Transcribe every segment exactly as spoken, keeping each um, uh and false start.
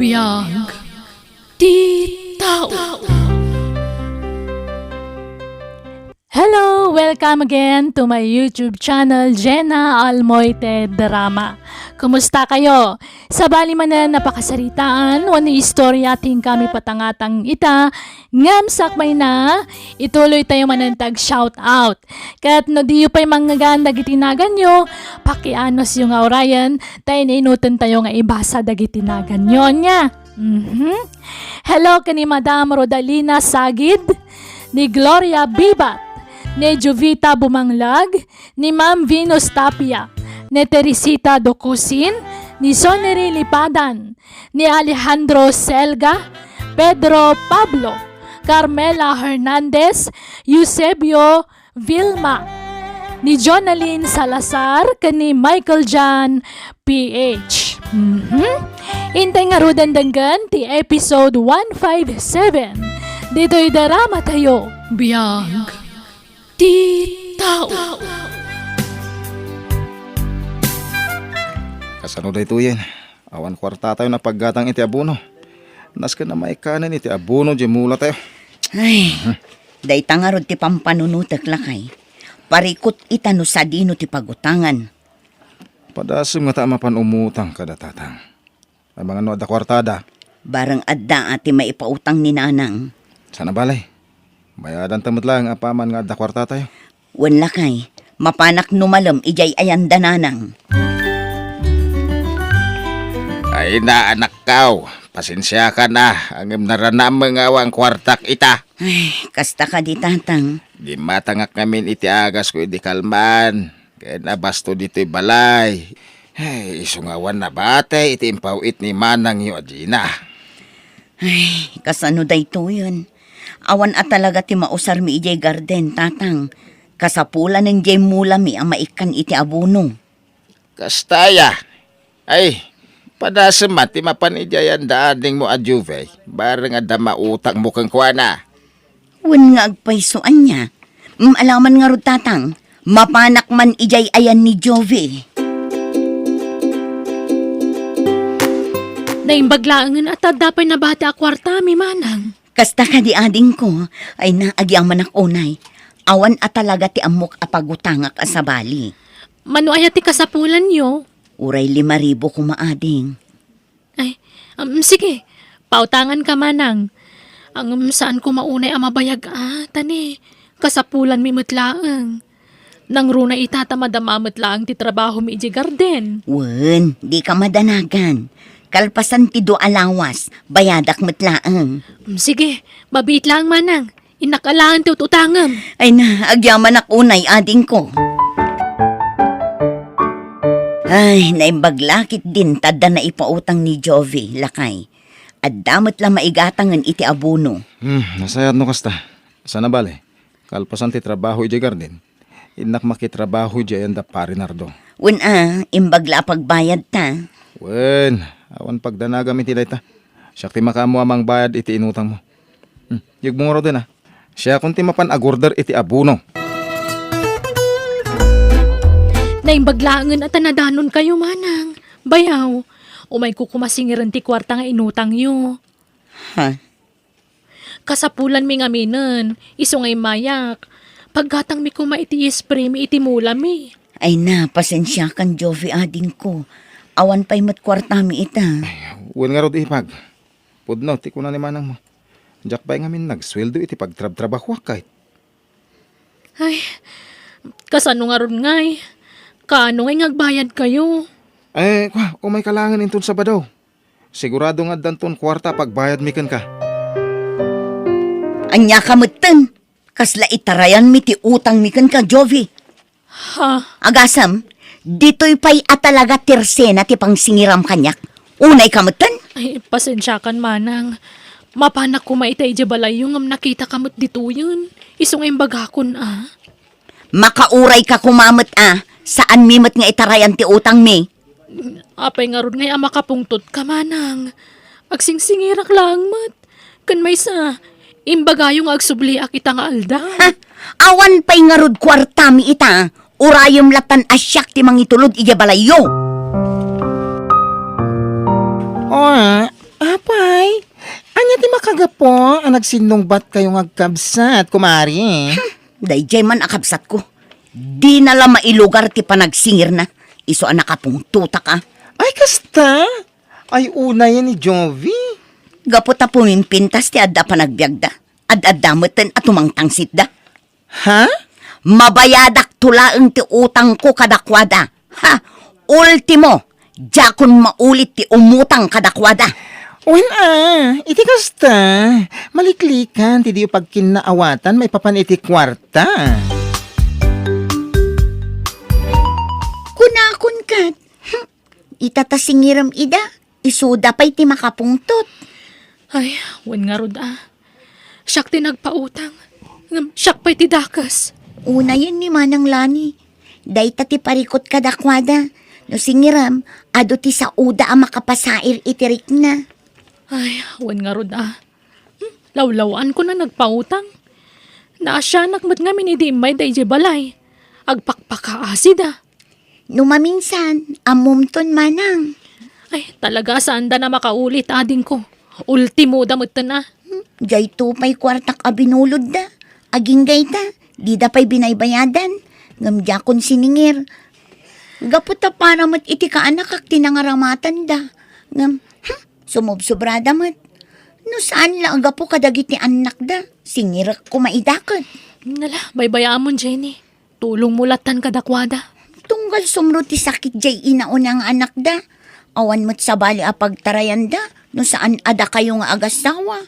Biag ti tao. Hello! Welcome again to my YouTube channel, Jenna Almoite Drama. Kumusta kayo? Sabali manen a pakasaritaan wenno istorya ti inkami patangatang ita, ngem sakbay na, ituloy tayo manen ti ag-shout out. Ket no diyo pay mangngeggan dagiti naganyo, pakianusyo nga urayen ta inutentayo nga ibasa dagiti naganyo. Ania? Mhm. Hello ken ni Madam Rodalina Sagid, ni Gloria Bibat, ni Jovita Bumanglag, ni Ma'am Venus Tapia, ni Teresita Docusin, ni Soneri Lipadan, ni Alejandro Selga, Pedro Pablo, Carmela Hernandez, Eusebio Vilma, ni Jonalyn Salazar, ken ni Michael John P H. Mhm. Intay ngaruden denggen ti episode one five seven. Ditoy drama tayo. Biag ti tao. Kasano daytoyen? Awan kuartatayo a paggatang iti abono. Nasken a maikanen iti abono diay mulatayo. Ay, dayta ngarud ti pampanunotek, lakay. Parikut ita no sadino ti pagutangan. Padasem ngata a mapan umutang kada tatang. Amangan no adda kuartada. Bareng adda a ti maipautang ni nanang. Saan a bale. Bayadanta met laeng apaman nga adda kuartatayo. Wen lakay, mapanak no malem idiay ayanda nanang. Ay na, anakkaw, pasensiakan a, ngem naranam nga awan kuartak ita. Ay, kasta kadi, tatang. Gimmatangak ngamin iti agasko idi kalman, ken abasto ditoy balay. Ay, isu nga awan nabati iti impaw-it ni manangyo a Gina. Ay, kasano daytoyen? Awan a talaga ti mausarmi idiay garden, tatang. Kasapulanen diay mulami a maikkan iti abono. Kasta aya? Ay, padasem man ti mapan idiay ayanda adingmo a Juve, bareng adda mautangmo kenkuana. Wen nga agpayso ania? Mm, alaman ngarud, tatang, mapanak man idiay ayan ni Jovi. Naimbag laengen a ta adda pay nabati a kuartami, manang. Kasta kadi, adingko, ay na, agyamanak unay. Awan a talaga ti ammok a pagutangak a sabali. Mano aya ti kasapulanyo? Uray lima ribu koma, ading. Ay, um, sige, pautanganka, manang. Ngem saan koma unay a mabayag a, ta ni, kasapulanmi met laeng. Nangruna ita ta madama met laeng ti trabahomi idiay garden. Wen, dika madanagan. Kalpasan ti dua a lawas, bayadak met laeng. Mm, sige, mabiit laeng, manang. Innak alaen ti ut-utangem. Ay na, agyamanak unay, adingko. Ay, naimbag la ketdin ta adda naipautang ni Jovi, lakay. Adda met la maigatangen iti abono. Hmm, nasayaat no kasta. Saan a bale, kalpasan ti trabaho idiay garden, innak makitrabaho idiay ayanda Pari Nardo. Wen a, imbag la a pagbayadta. Wen, awan pagdanagam iti dayta. Siak ti makaammo a mangbayad iti inutangmo. Hmm, yegmo ngaruden a. Siakon ti mapan agorder iti abono. Naimbag laengen a ta nadanonkayo, manang. Bayaw, umayko koma singiren ti kuarta nga inutangyo. Ha? Kasapulanmi ngaminen, isu nga immayak. Paggatangmi koma iti spraymi iti mulami. Ay na, pasensiakan, Jovi, adingko. Awan pay met kuartami ita. Ay, wen ngarud, ipag. Pudno ti kuna ni manangmo. Diak pay ngamin nagsueldo iti pagtrabtrabahoak, kayat. Ay, kasano ngarud ngay? Kaano ngay nga agbayadkayo? Eh, kua, umayka laengen inton Sabado. Sigurado nga addanton kuarta a pagbayadmi kenka. Ania ka metten? Kasla itarayanmi ti utangmi kenka, Jovi. Ha? Agasem, ditoy pay a talaga ti resena ti pangsingiram kaniak. Unay ka metten? Ay, pasensiakan, manang. Mapanak koma ita idiay balayyo ngem nakitaka met ditoyen. Isu nga imbagakon a. Makauray ka koma met a, saanmi met nga itarayan ti utangmi. Apay ngarud ngay a makapungtotka, manang? Agsingsingirak laeng met. Ken maysa, imbagayo nga agsubliak ita nga aldaw. Ha? Awan pay ngarud kuartami ita. Urayem latta a siak ti mangitulod idiay balayyo. Uy, Apay, ania ti makagapu a nagsinnungbatkayo nga agkabsat, kumare? Daydiay man a kabsatko. Dina la mailugar ti panagsingirna. Isu a nakapungtotak a. Ay, kasta? Ay, unayen ni Jovi. Gapu ta pumimpintas ti adda panagbiagda. Ad-adda metten a tumangtangsitda. Ha? Mabayadakto laeng ti utangko kadakuada. Ha? Ultimo, diakon maulit ti umutang kadakuada. Wen a, iti kasta, maliklikan ti diyo pagkinnaawatan maipapan iti kuarta. Kunakon ket, hmm, ita ta singirem ida, isuda pay ti makapungtot. Ay, wen ngarud a. Siak ti nagpautang, ngem siak pay ti dakes. Unayen ni Manang Lani. Dayta ti parikut kadakuada. No singirem, adu ti saoda a makapasair iti rikna. Ay, wen ngarud a. Hmm, lawlawaanko a nagpautang. Naasianak met ngamin idi immay daydiay balay. Agpakpakaasida. No maminsan, ammomton manang. Ay, talaga, saanda a makaulit, adingko. Ultimoda metten a. Hmm, diayto pay kuartak a binulodda. Agingga ita, dida pay binaybayadan. Ngem diakon siningir. Gapu ta para met iti kaanakak ti nangaramatanda. Ngem, hmm, sumobsobrada met. No saan la a gapu kadagiti annakda, singirek koma ida ket. Nala, baybayaamon, Jenny. Tulongmo lattan kadakuada. Tunggal sumro ti sakit diay inauna nga anakda. Awan met sabali a pagtarayanda no saan a dakayo nga agassawa.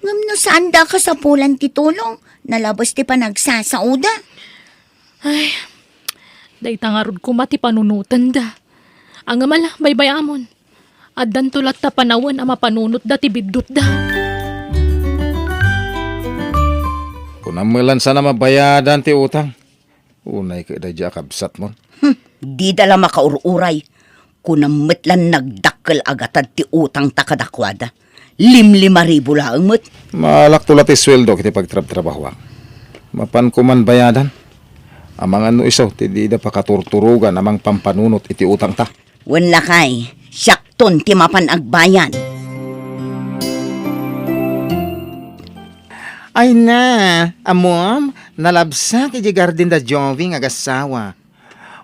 Ngem no saanda a kasapulan ti tulong, nalabes ti panagsasaoda. Ay, dayta ngarud koma ti panunotenda. Ngem ala, baybayaamon. Addanto latta panawen a mapanunotda ti biddutda. Kunam met la saan a mabayadan ti utang. Unay ket daydiay a kabsatmon. Hmm, dida la makaur-uray. Kunam met la nagdakkel a gatad ti utangta kadakuada. Limlima ribu laeng met. Maalakto la ti sueldo iti pagtrabtrabahoak. Mapanko man bayadan. Amangan no isu ti dida pakaturturogan a mangpampanunot iti utangta. Wen lakay, siakton ti mapan agbayad. Ay na, ammom, nalabsak idiay garden da Jovi nga agassawa.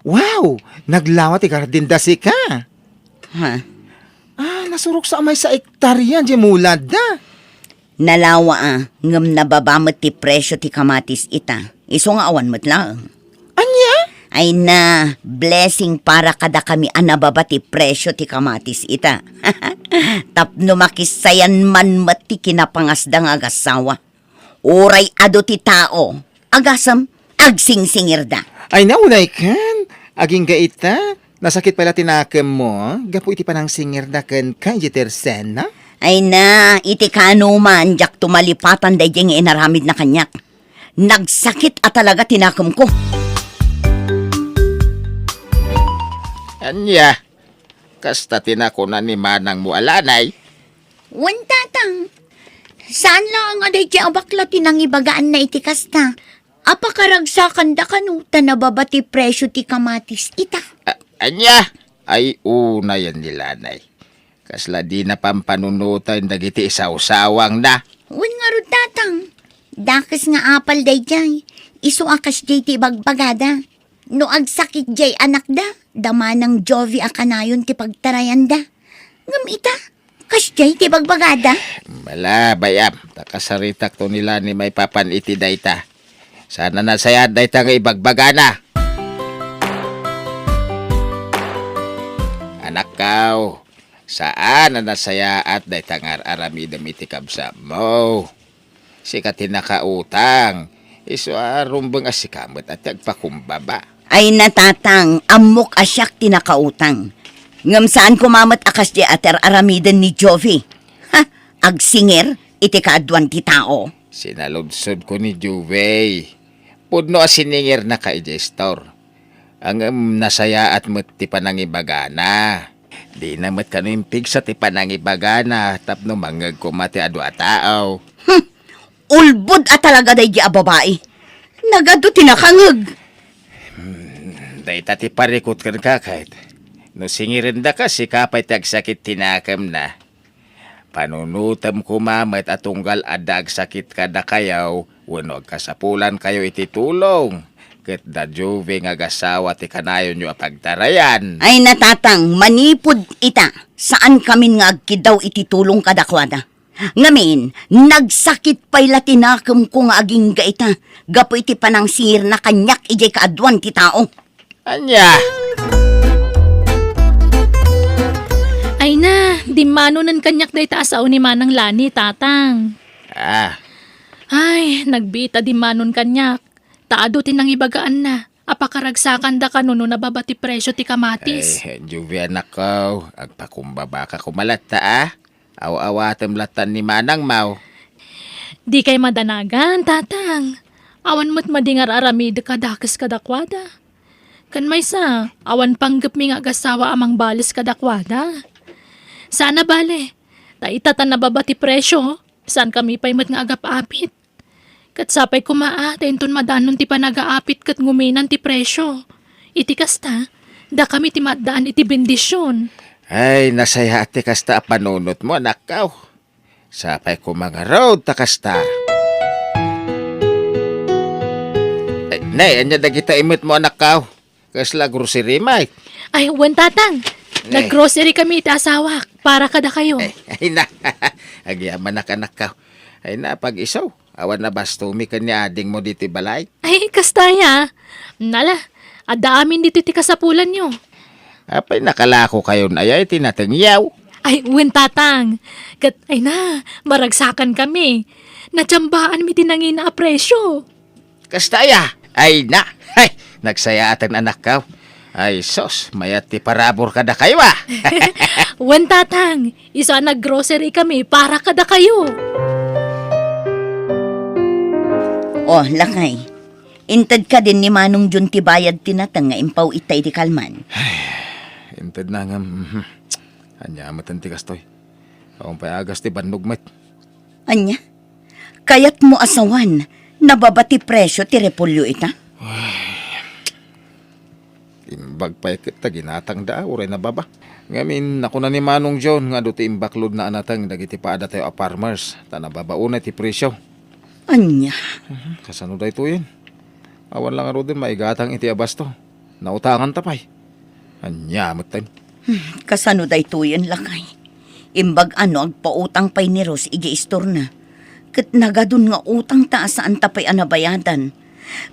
Wow! Naglawa ti garden da sika. Ha? Ah, nasurok sa amay sa ektarya diay mulada. Nalawa a, ngem nababa met ti presio ti kamatis ita. Isu nga awan met laeng. Ania? Ay na, blessing para kadakami a nababa ti presio ti kamatis ita. Tapno makissayan man met ti kinapangasda nga agassawa. Uray adu ti tao, agasem, agsingsingirda. Ay na, unay ken, agingga ita, nasakit pay la ti nakemmo gapu iti panangsingirda kenka idiay tersena? Ay na, iti kaanoman, diakto malipatan daydiay nga inaramidna kaniak. Nagsakit a talaga ti nakemko. Ania, kasta ti nakuna ni manangmo a Lanay? Wen, tatang. Saan laeng a daydiay a bakla ti nangibagaanna iti kasta. Apakaragsakanda kano ta nababa ti presio ti kamatis ita. A-, ania? Ay, unayen ni Lanay. Kasla dina pampanunoten dagiti isawsawangna. Wen ngarud, tatang. Dakes nga apal daydiay. Isu a kasdiay ti ibagbagada. No agsakit diay anakda, da manang Jovi a kanayon ti pagtarayanda. Ngem ita, kasdiay ti ibagbagada. Ala, bay-am, ta kasaritakto ni Lanay maipapan iti dayta. Saan a nasayaat dayta nga ibagbagana. Anakkaw, saan a nasayaat dayta nga ar-aramidem iti kabsatmo. Sika ti nakautang. Isu a rumbeng a sika met a ti agpakumbaba. Ay na, tatang, ammok a siak ti nakautang. Ngem saan koma met a kasdiay a ti ar-aramiden ni Jovi. Ha? Agsingir iti kaaduan ti tao. Sinaludsodko ni Jovi. Pudno a siningirnaka idiay store. Ngem nasayaat met ti panangibagana. Dina met kano impigsa ti panangibagana tapno mangngeg koma ti adu a tao. Hmm. Ulbod a talaga daydi a babai. Nagadu ti nakangngeg. Hmm, dayta ti parikut kenka ket. No singirendaka, sika pay ti agsakit ti nakemna. Panunotem koma met a tunggal adda agsakit kadakayo wenno agkasapulankayo iti tulong, ket da Jove nga agasawa ti kanayonyo a pagtarayan. Ay, natatang, manipud ita, saan kamin nga agkiddaw iti tulong kadakuada. Ngamin, nagsakit pay la ti nakemko nga agingga ita gapu iti panangsingirna kaniak idiay kaaduan ti tao. Ania? Ay na, dimmanonen kaniak dayta a sao ni Manang Lani, Tatang. Ah. Ay, nagbiit a dimmanon kaniak. Ta adu ti nangibagaanna a pakaragsakanda kano no nababa ti presyo ti kamatis. Ay, Juvie, anakko, agpakumbabaka koma latta, a. Aw-awatem latta ni manangmo. Dikay madanagan, Tatang. Awan met madi nga ar-aramidek a dakes kadakuada. Ken maysa, awan panggepmi nga agasawa a mangbales kadakuada. Sana bale, ta ita ta nababa ti presyo, saankami pay met nga agap-apit. Ket sapay koma a ta inton madanon ti panagaapit ket nguminan ti presyo. Iti kasta, dakami ti maaddaan iti bendision. Ay, nasayaat ti kasta a panunotmo, anakko. Sapay koma ngarud ta kasta. Ay, nay, ania dagita imetmo, anakko? Kasla grocery, may? Ay, wen, Tatang. Ne. Nag-grocery kami iti asawak para kadakayo. Ay, ay na. Agyamanak, anakko. Ay na, pag-iso. Awan a bastomi ken ni adingmo ditoy balay? Ay, kasta aya. Nala, adda amin ditoy ti kasapulanyo. Apay, nakalakokayon aya iti natengyo? Ay, wen, Tatang. Ket, ay na, maragsakan kami. Natsambaan mi ti nangina a presyo. Kasta aya? Ay na! Ay, nagsayaaten, anakko. Ay sus, mayat ti parabur kadakayo, a. Wen, Tatang, isu a nag-grocery kami para kadakayo. O, lakay, inted kadin ni Manong John ti bayad ti nateng nga impaw ita idi kalman. Ay, inted na nga, mhm. Ania met ti kastoy? Awan pay agas ti bannog met. Ania? Kayatmo a sawan, nababa ti presyo ti repolyo ita? Ay, imbag pay ket ta ginatangda, uray nababa. Ngamin, nakuna ni Manong John nga adu ti imbaklodna a nateng dagiti padatayo a farmers, ta nababa unay ti presyo. Ania? Mhm, kasano daytoyen? Awan la ngaruden maigatang iti abasto. Nautanganta pay. Ania metten? Hmm, kasano daytoyen, lakay? Imbag a no agpautang pay ni Rose idiay istorna. Ket nagadun nga utangta a saanta pay a nabayadan.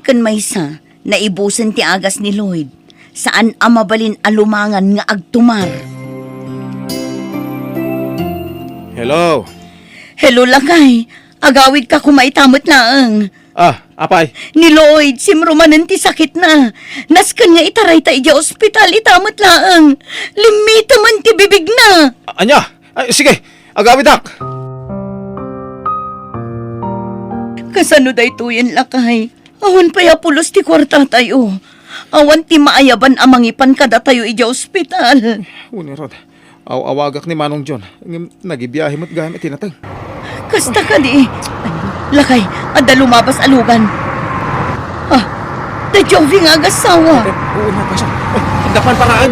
Ken maysa, naibusen ti agas ni Lloyd. Saan a mabalin a lumangan nga agtumar. Hello? Hello, lakay. Agawidka koma ita met laeng. Ah, apay? Ni Lloyd, simrumanen ti sakitna. Nasken nga itarayta idiay ospital ita met laeng. Limmitemen ti bibigna. A-, ania? Ay, sige, agawidak. Kasano daytoyen, lakay? Awan pay a pulos ti kuartatayo. Awan ti maayaban a mangipan kadatayo idiay ospital. Wen ngarud, aw-awagak ni Manong John, ngem nagibiahe met gayam iti nateng. Kasta kadi. Lakay, adda lumabas a lugan. Ah, da Jovi nga agasawa. Ay, oo, napasok. Ay, adda pan paraan.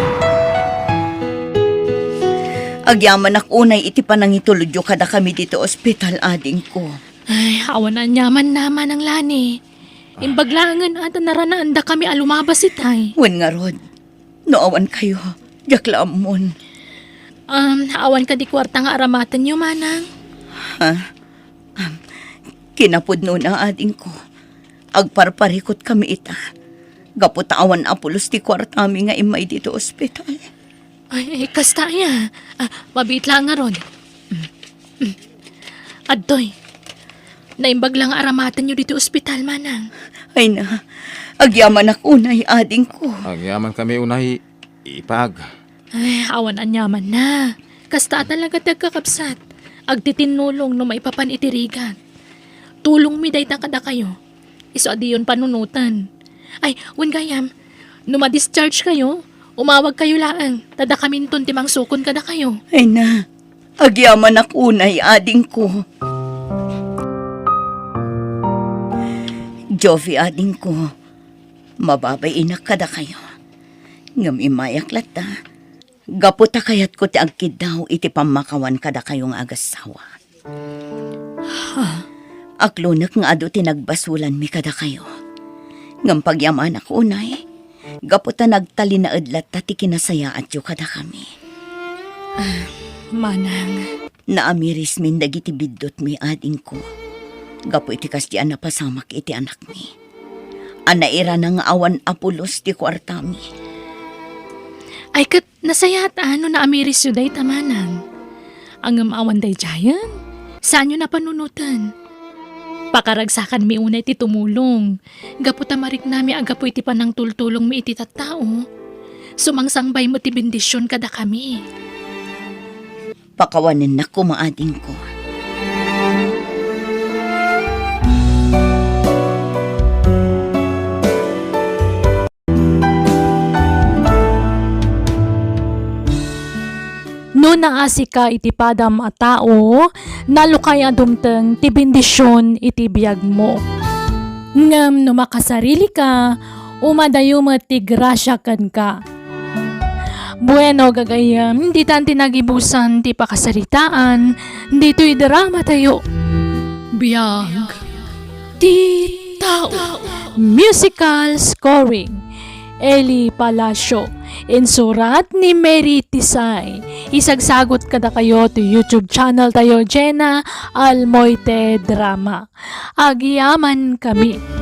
Agyamanak unay iti panangitulodyo kadakami ditoy ospital, adingko. Ay, awan aniamanna, Manang Lani. Imbag laengen a ta naranaandakami a lumabas itay. Wen ngarud, no awan kayo, diak la ammon. Um, awan kadi kuarta nga aramatenyo, Manang? Ha? Um, kinapudnona, adingko. Agparparikutkami ita. Gapu ta awan a pulos ti kuartami nga immay ditoy ospital. Ay, ay, kasta aya. Ah, mabiit laeng ngarud. Mm, mm. Adtoy. Naimbag la nga aramatenyo ditoy ospital, Manang. Ay na, agyamanak unay, adingko. Agyamankami unay, ipag. Ay, awan aniamanna. Kasta a talaga ti agkakabsat. Agtitinnulong no maipapan iti rigat. Tulongmi dayta kadakayo. Isu a diyon panunoten. Ay, wen gayam, no ma-discharge kayo, umawag kayo laeng, ta dakaminton ti mangsukon kadakayo. Ay na, agyamanak unay, adingko. Jovi, adingko, mababainak kadakayo. Ngem immayak latta, Gapu ta kayatko ti agkiddaw iti pammakawan kadakayo nga agassawa. Aklonek nga adu ti nagbasolanmi kadakayo. Ngem pagyamanak unay, gapu ta nagtalinaed latta ti kinasayaatyo kadakami. Manang. Naamirismin dagiti biddutmi, adingko, gapu iti kasdi a napasamak iti anakmi. A nairana nga awan a pulos ti kuartami. Ay, ket nasayaat a no naamirisyo dayta, manang. Ngem awan daydiayen, saanyo a panunoten. Pakaragsakanmi unay ti tumulong, gapu ta mariknami a gapu iti panangtultulongmi iti tattao, sumangsangbay met ti bendision kadakami. Pakawanennak koma, adingko. No naasika iti padam a tao, nalukay a dumteng ti bendision iti biagmo. Ngem no makasarilika, umadayo met ti grasia kenka. Bueno, gagayyem, ditan ti nagibusan ti pakasaritaan ditoy drama tayo. Biag ti tao. Musical scoring, Eli Palacio. Insurat ni Mary Tisay. Isagsagot kadakayo ti YouTube channel tayo, Jenna Almoite Drama. Agyaman kami.